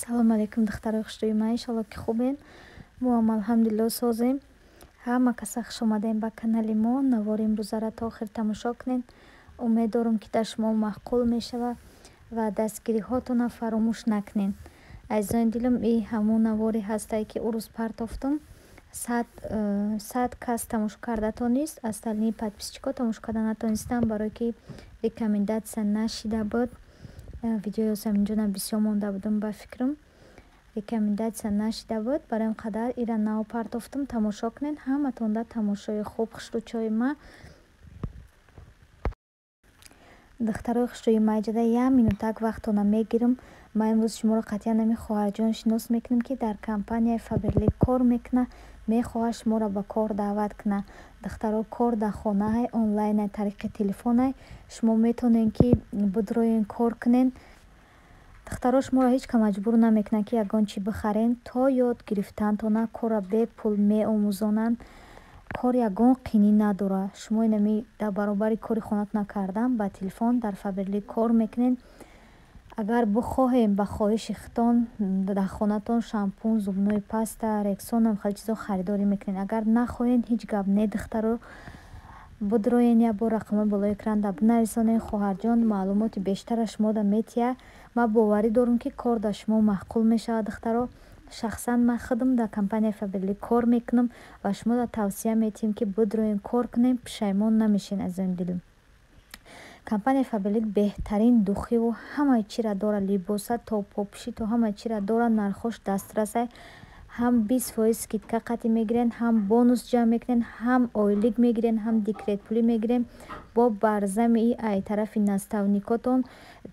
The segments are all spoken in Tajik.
Салому алейкум, духтарои хушрӯи ман, иншолло, ки хубен. Мо ҳам, алҳамдулилло, созем. Ҳама каса хуш омадем ба канали мо. Навори имрӯзаро то охир тамошо кунед. Умед дорам, ки дар шумо маъқул мешавад ва дастгириҳотонро фаромӯш накунед. Азизони дилам, и ҳамон наворе ҳастае, ки ӯ рӯз партофтум. 100 кас тамошо карда тонист, остальные подписчикҳо тамошо карда натонистанд, барое ки рекомендация нашида буд. Видеои Ёсаминҷона бисёр монда будам, ба фикрам, рекомендация нашида буд. Барои ин қадар ира нав партофтум. Тамошо кунед. Ҳаматонда тамошои хуб, хушрӯчои ма. Духтарои хушрӯи ма, иҷода як минутак вақтона мегирам. Ман имрӯз шуморо қатъиян ҳамин хоҳарҷон шинос мекунам, ки дар компанияи Фаберлик кор мекунад, мехоҳад шуморо ба кор даъват кунад. Духтаро, кор дар хонаҳай, онлайнай, тариқи телефонай. Шумо метавонед, ки бидроен, кор кунед. Духтаро, шуморо ҳеҷ кас маҷбур намекунад, ки ягон чӣ бихарен. То ёд гирифтантона корро бепул меомӯзонанд. Кор ягон қинӣ надорад. Шумо инами дар баробари кори хонатона кардан ба телефон дар Фаберлик кор мекунед. Агар бихоҳем, ба хоҳиши худтон дар хонатон шампун, зубной паста, Рексона, хеле чизо харидорӣ мекунед. Агар нахоҳед, ҳеҷ гап не, духтаро. Бидроен, як бор рақамҳои болои экранда бинависонед. Хоҳарҷон маълумоти бештара шумода метиҳад. Ман боварӣ дорам, ки кор дар шумо маъқул мешавад, духтаро. Шахсан ман худам дар компанияи Фаберлик кор мекунам ва шуморо тавсия метиҳем, ки бидроен, кор кунем, пушаймон намешед, азизони дилам. Компанияи Фаберлик беҳтарин духиву ҳамаи чиро дорад, либоса то попӯшӣ то ҳамаи чиро дорад, нархҳош дастрасай. Ҳам 20% скидка қатъӣ мегирен, ҳам бонус ҷамъ мекунен, ҳам ойлик мегирен, ҳам декретпулӣ мегирен. Бо барзами ай тарафи наставникотон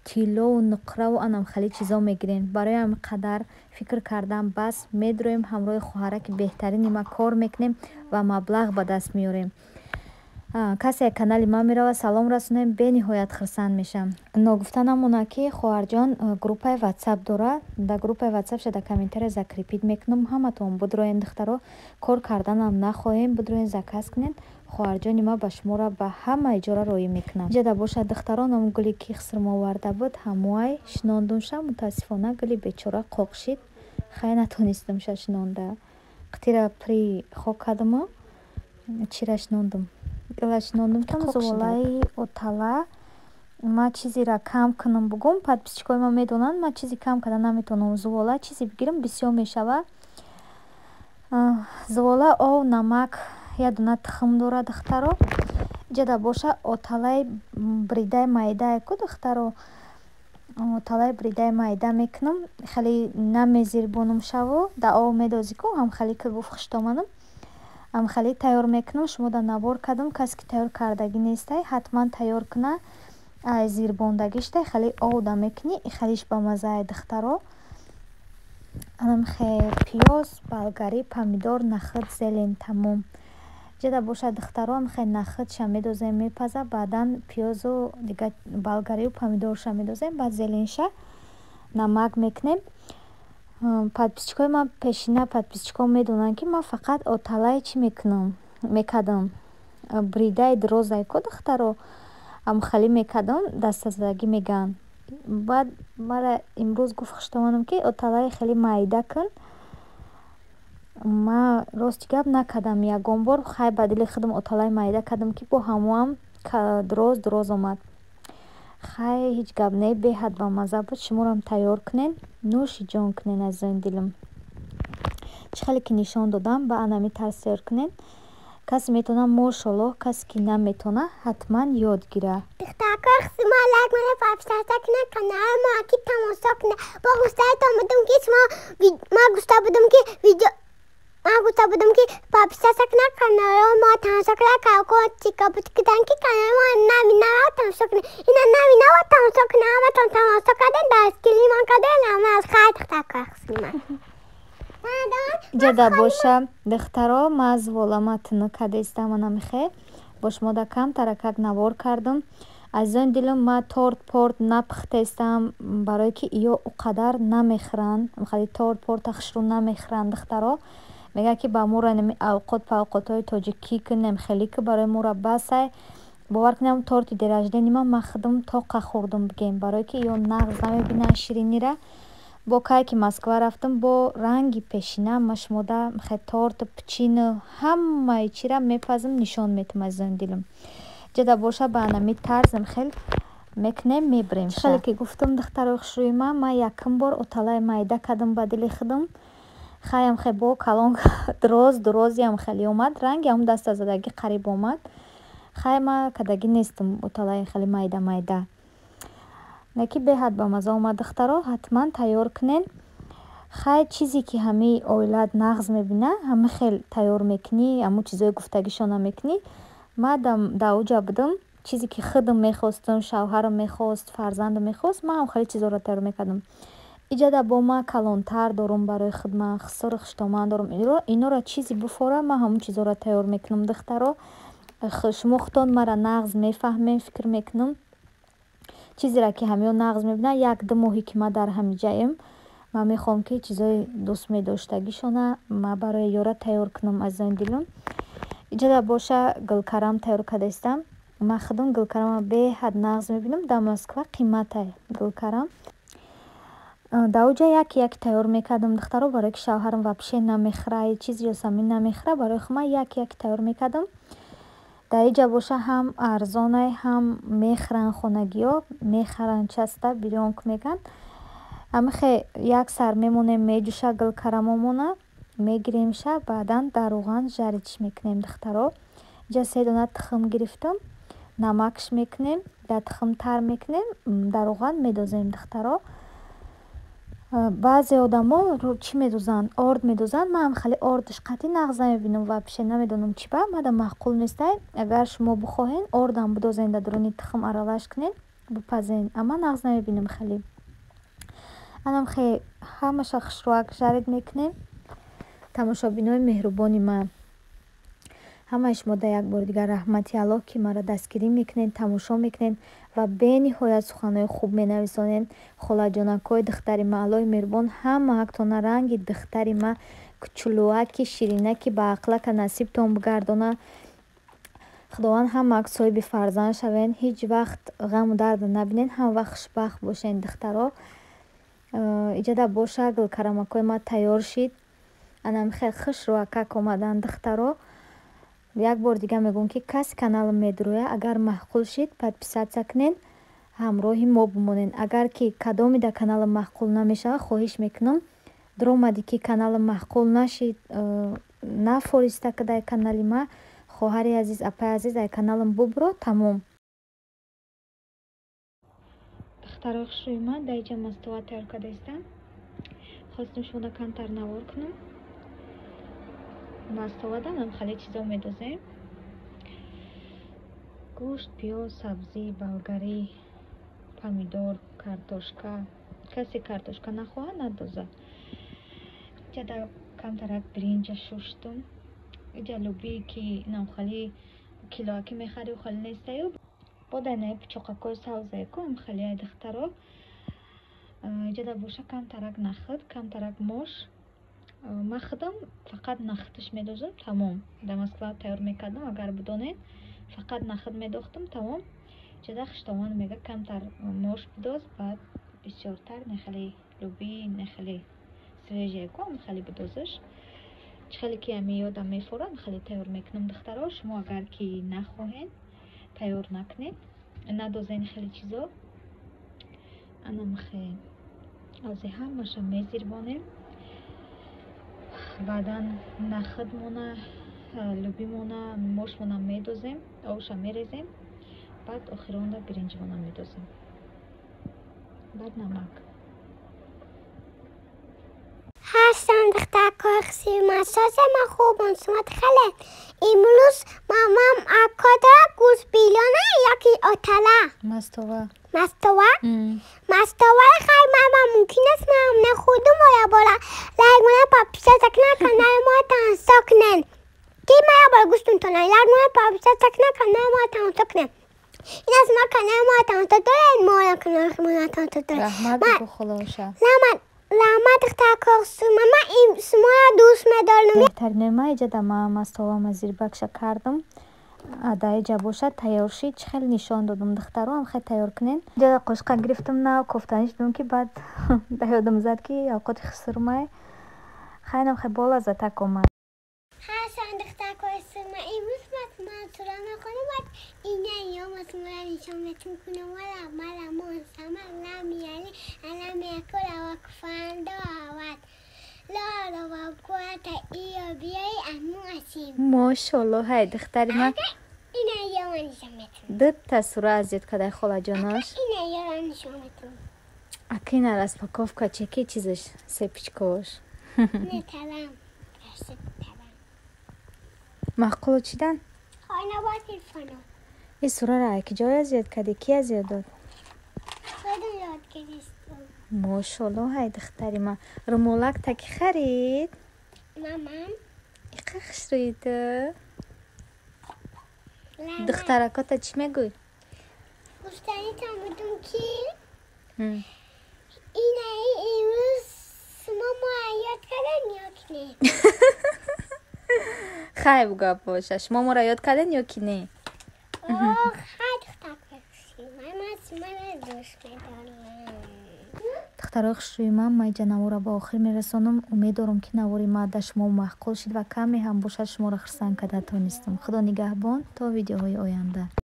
тиллову нуқраву анам хеле чизо мегирен. Барои ҳамин қадар фикр кардан бас, медроем, ҳамроҳи хоҳараки беҳтарини ма кор мекунем ва маблағ ба даст меорем. Касе канали ман меравад, салом расонем, бениҳоят хурсанд мешавам. Ногуфта намонад, ки хоҳарҷон группаи Ватсап дорад. Дар группаи Ватсапша дар комментария закрепить мекунам. Ҳаматон бидроен, духтаро. Кор карданам нахоҳем, бидроен, заказ кунед. Хоҳарҷони ман ба шуморо ба ҳамаи ҷора роӣ мекунад. Иҷода бошад, духтаро, ном гуле ки хисрм оварда буд, ҳамоай шинондумша. Мутаассифона, гули бечора қоқ шид. Хай, натонистамша шинонда. Қитира при хок кардаму чира шинондум, гула шинондум, ки қоқ. Зуволаи отала ман чизеро кам кунам бугум, подписчикои ман медонанд, ман чизе кам карда наметавонам. Зувола чизе бигирам, бисёр мешавад. Зувола ов, намак, як дона тухм дорад, духтаро. Иҷода боша оталаи бридаи майдае ку, духтаро, оталаи бридаи майда мекунам, хеле намезирбонум шаву дар ов медозӣ ку, ҳам хеле ки гуфт хуштоманам, ҳамхеле тайёр мекунам. Шумода навор кардам. Касе ки тайёр кардагӣ нестай, ҳатман тайёр куна. Ай зирбондагиштай хеле овда мекунӣ, хелиш бамаззае, духтаро. Анамхе пиёз, болгарӣ, помидор, нахӯд, зелень, тамом. Иҷода бошад, духтаро, амхе нахӯдша медозем, мепаза, баъдан пиёзу дига болгарию помидорша медозем, баъд зеленьша, намак мекунем. Подписчикои ман пешина, подписчикҳо медонанд, ки ман фақат оталаи чӣ мекунам, мекардам, бридаи дирозае ку, духтаро, амхелӣ мекардам, дастазадагӣ мегӯянд. Баъд мара имрӯз гуфт хуштоманам, ки оталаи хеле майда кун. Ман, рости гап, накардам ягон бор. Хай, ба дили худам оталаи майда кардам, ки бо ҳамоам дроз дроз омад. Хай, ҳеҷ гап не, беҳад бамазза буд. Шуморам тайёр кунед, нӯши ҷон кунед, азизони дилам. Чӣ хеле ки нишон додам, ба анами тарз тайёр кунед. Касе метавонад, мошоллоҳ, касе ки наметавонад, ҳатман ёд гирад. Духтаракои хусума, лайк мана, подписаться кунед канали мо, ки тамошо кунед. Бо гуфтаитон будам, ки шумо ман гуфта будам, ки видео ман гуфта будам, ки подписаться кунед канали мо, тамошо кунед, колокольчика бутикидан, ки канали мо нави нава тамошо кунед. Ина нави нава тамошо кунед, ҳаматон тамошо кардем, дастгирӣ ман кардем. Ҳама аз хайр, духтаракои хусума. Ҷада боша, духтаро, ман зуволама тунук кардастам, анамихе бо шумода камтаракак навор кардам. Азизони дилам, ман торт порт напухтестам, барое ки иё ӯ қадар намехӯранд, хеле торт порта хушрӯ намехӯранд. Духтаро, мегӯяд, ки ба моро инами авқот павқотҳои тоҷикӣ кунем, хеле ки барои моро басай. Бовар кунем, торти день рождения ман худам тоқа хӯрдум, бигем, барое ки иё нағз намебинанд ширинира. Бо кай ки Москва рафтам, бо ранги пешина ма шумода хе торт, печенье, ҳамаи чира мепазам, нишон метам, азизони дилам. Ҷада боша, ба анами тарзам хел мекунем, мебирем. Хеле ки гуфтам, духтарои хушрӯи ман, ман якум бор оталаи майда кардам ба дили худам. Хаям хе бо калон дроз дурозиам хеле омад, ранги ҳам дастазадагӣ қариб омад. Хай, ма кадагӣ нестам оталаи хеле майда майда. Леки беҳад ба маза омад, духтаро, ҳатман тайёр кунен. Хай, чизе ки ҳамаи оилаат нағз мебина, ҳама хел тайёр мекунӣ, ҳамун чизои гуфтагишона мекунӣ. Ма дар уҷа будам, чизе ки худам мехостам, шавҳарам мехост, фарзандам мехост, ман ҳам хеле чизоро тайёр мекардам. Иҷада бо ма калонтар дорум, барои худ ман хисору хуштоман дорум. Инора чизе буфора, ман ҳамун чизоро тайёр мекунам, духтаро. Шумо худтон мара нағз мефаҳмем, фикр мекунам. Чизеро ки ҳамиё нағз мебинанд, 1-2 моҳе ки ман дар ҳамиҷаем, ман мехоҳам, ки чизои дӯстмедоштагишона ман барои ёра тайёр кунам, азизони дилам. Иҷада боша, гулкарам тайёр кардаистам. Ман худам гулкарамро беҳад нағз мебинам. Дар Москва қиматай гулкарам. Дар оҷа яке яке тайёр мекардам, духтаро, барое ки шавҳарам вообще намехӯра, чизи ёсамин намехӯра, барои худ ман яке яке тайёр мекардам. Дар иҷа боша, ҳам арзонай, ҳам мехӯранд, хонагиҳо мехаранд, часто бирёнк мегӯянд. Ҳамихе як сар мемонем, меҷӯша гулкарамомона, мегиремша, баъдан дар равған жарить ш мекунем, духтаро. Иҷа се дона тухм гирифтам, намакш мекунем, дар тухм тар мекунем, дар равған медозем, духтаро. Баъзе одамо чӣ медозанд? Орд медозанд. Ман хеле ордаш қатъӣ нағз намебинам, вообще намедонам чӣ ба мада маъқул нестай. Агар шумо бихоҳед, ордам бидозен, дар дуруни тухм аралаш кунед, бипазен, амма нағз намебинам хеле. Анам хе ҳамаша хушрӯак жарить мекунем. Тамошобинои меҳрубони ман, ҳамаи шумо да як бори дигар раҳмати Аллоҳ, ки маро дастгирӣ мекунед, тамошо мекунед ва бениҳоят суханҳои хуб менависонед. Холаҷонакҳои духтари ман, Аллоҳи меҳрубон ҳамаактона ранги духтари ман кучулуаки, ширинаки, баақлака насибтон бигардона. Худованд ҳамаак соҳиби фарзанд шавед, ҳеҷ вақт ғаму дард набинед, ҳама вақт хушбахт бошед, духтаро. Иҷада боша, гулкарамакҳои ман тайёр шид. Анам хел хушрӯакак омаданд, духтаро. Як бори дигар мегӯям, ки каси каналам медурӯяд, агар маъқул шид, подписаться кунед, ҳамроҳи мо бимонед. Агар ки кадоме дар каналам маъқул намешавад, хоҳиш мекунам, дуромадӣ ки каналам маъқул нашид, нафориста кадай канали ма, хоҳари азиз, апаи азиз, ай каналам бубуро, тамом. Духтарои хушрӯи ман, дар иҷа мастова тайёр кардаистам. Хостам шумода камтар навор кунам. Мастоваданам хеле чизо медозем: гӯшт, пиёз, сабзӣ, болгарӣ, помидор, картошка. Касе картошка нахоҳад, надозад. Иҷада камтарак биринҷа шуштум. Иҷа лӯбие ки инам хеле килоакӣ мехарӣ, хеле нестаю, бо данаи пичоқакҳои савзае-ку, ам хеле, духтаро. Иҷада боша, камтарак нахӯд, камтарак мош. Ман худам фақат нахӯдаш медозам, тамом. Дар Москва тайёр мекардам, агар бидонед, фақат нахӯд медохтам, тамом. Иҷада хуштоман мега, камтар мош бидоз, баъд бисёртар нехеле лӯбӣ, нехеле свежий ку, ам хеле бидозаш. Чӣ хеле ки ами ёдам мефорад, хеле тайёр мекунам, духтаро. Шумо агар ки нахоҳед, тайёр накунед, надозен хеле чизо. Анамхе ози ҳамаша мезирбонем, баъдан нахӯдмона, лӯбимона, мошмона медозем, обша мерезем, баъд охиронда биринҷмона медозем, баъд намак. Ҳастам, духтаркои хусиман, созема, хубон, шумо хеле. Имрӯз мамам акода гӯшт билёна яки отала. Мастова. Мастова. Мастова хай мама мумкин аст ман нахӯрдум оя бора. Лайк мона, подписаться кунед канали мо, тамошо кунед. Ки мая бора гӯштунтона лайк мона, подписаться кунед канали мо, тамошо кунед. Ин аз ма канали мо тамошо доред, мо канали мо тамошо доред. Раҳмат бигӯ холаоша. Раҳмат. Раҳмат, духтаркор, мама шуморо дӯст медорам. Беҳтаринои ман, иҷада ма мастовама зирбакша кардам. Даиҷа бошад, тайёр шид. Чӣ хеле нишон додум, духтаро, ам хел тайёр кунен. Ҷа қошуқа гирифтум, нав кофтанӣ шудум, ки баъд ба ёдам зад, ки овқоти хусурмай. Хайнам хел болаззатак омад. Ҳасан, духтаркои сума, имрӯз ман сура мехонам, баъд ина ё масумара нишон метум кунам. Вала мала монсама лам яли алам якула вакфандо ават Мошолло, ҳай духтари ман. Ина ё нишон метум. Дута сура аз ёд кадай холаҷонош. Ина ёро нишон метум. Акина распаковка чеки чизаш сепичкош. Не талам. Маъқулу чидан? Хона бо телефоно. Ин сураро ай киҷо аз ёд кардӣ? Кӣ аз ёд дод? Худам ёд гирифтам. Мошолло, ҳай духтари ман. Румолак таки харид? Мамам. Иқа хушрӯи ту. Духтаракота чӣ мегӯй? Гуфтанитон будум, ки инаи имрӯз шумо моро ёд кардан ё ки не? Хай, бугап боша, шумо моро ёд карден ё ки не? Ох, хай, духтаркои хушрӯи ман, шуморо дӯст медорам. Духтарои хушрӯи ман, ман иҷа наворро ба охир мерасонам. Умед дорам, ки навори ман да шумо маъқул шуд ва каме ҳам бошад, шуморо хурсанд карда тонистам. Худо нигаҳбон, то видеоҳои оянда.